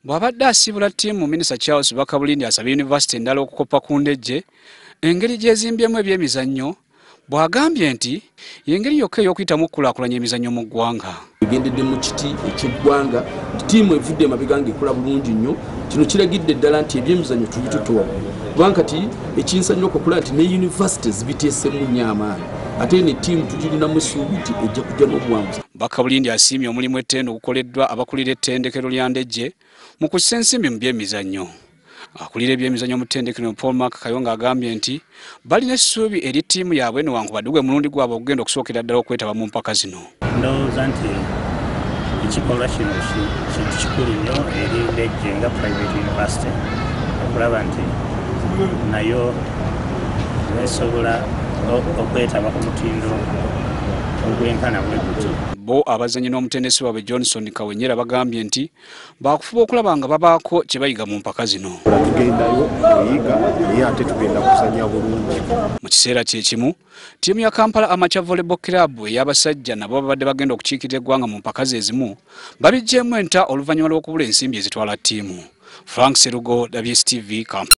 Bw'abadde asiibula ttiimu, Minisita Charles Bakabulindi asabye yunivasite endala okukopa ku Ndejje engeri gy'ezimbyemu ebyemizannyo, bw'agambye nti y'engeri yokka ey'okuyitamu okukulaakulanya emizannyo mu ggwanga. Egendedde mu kiti ekyeggwanga nti ttiimu evudde emabega ng'ekola bulungi nnyo. Kino kiragidde ddala nti ebyemizannyo tubitutte waggulu, kubanga kati ekinsanyuka okulaba nti ne yunivasite zibiteesemu nnyo amaanyi, ate ne ttiimu tugirinamu essuubi nti ejja kujja n'obuwanguzi. Bakabulindi asiimye omulimu ettendo ogukoleddwa abakulira ettendekero lya Ndejje mu kussa ensimbi mu byemizannyo. Akulira ebyemizannyo mu ttendekero Paul Mark Kayonga agambye nti balina essuubi eri ttiimu yaabwe newankubadde gwe mulundi gwabwe ogugenda okusookera ddala okwetaba mu mpaka zino. Ndowooza nti ekikolwa kino kintu kikulu nnyo eri Ndejje nga private university okulaba nti nayo esobola okwetaba ku mutindo ogwenkana bwe gutyo. Bo abazannyi n'omutendesi waabwe Johnson Kawenyera bagambye nti baakufuba okulaba nga babaako kye bayiga mu mpaka zino. Tugendayo kuyiga, naye ate tugenda kuzannya bulungi. Mu kiseera kye kimu, ttiimu ya Kampala Amateur Volleyball Club ey'abasajja nabo babadde bagenda okukiikirira eggwanga mu mpaka ze ezimu babiggyeemu enta oluvannyuma lw'okubula ensimbi ezitwala ttiimu. Frank Serugo, WSTV, Kampala.